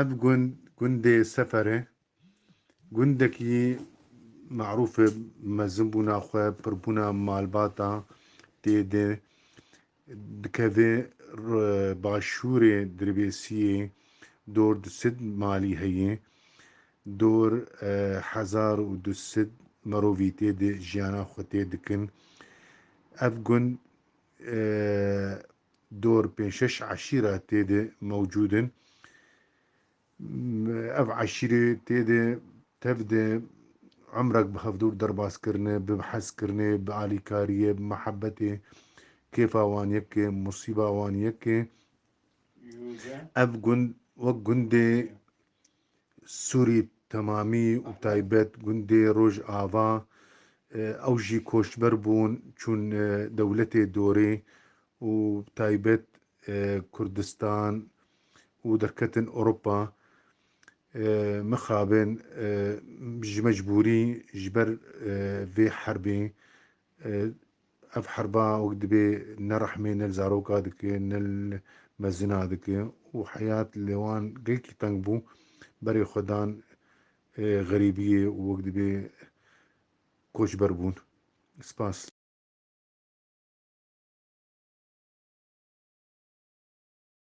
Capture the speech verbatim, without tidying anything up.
Ev gund, gundê Sefer e. Gundekî merûf e, mezinbûna xwe, pirbûna malbata tê de dikeve r-, başûrê Dirbêsiyê. Dor du sed malî heye. Dor, e, hezar û du sed merovî tê de jiyana xwe tê dikin. Ev gund, e, dor pênc şeş eşîra tê de mewcûd in. Ev eşîrê tê de tev de emrek bi hevdûr derbas kirine, bi hezkirinê, bi alîkariyê, bi mehebetê, kêfa wan yek e, musîba wan yek e. Ev gund wek gundê Sûrî temamî û taybet gundê Rojava, e, ew jî koçber bûn, çûn, e, dewletê dorê û taybet, e, Kurdistan û derketin Ewropa. E, mixabin, e, ji mecbûrî, ji ber, e, vê herbê, e, ev herba wek dibê ne rehmê ne li zaroka dike, ne li mezina dike û heyat li wan gelkî teng bû, berê xwe dan, e, xerîbiyê û wek dibê koçber bûn. Spas.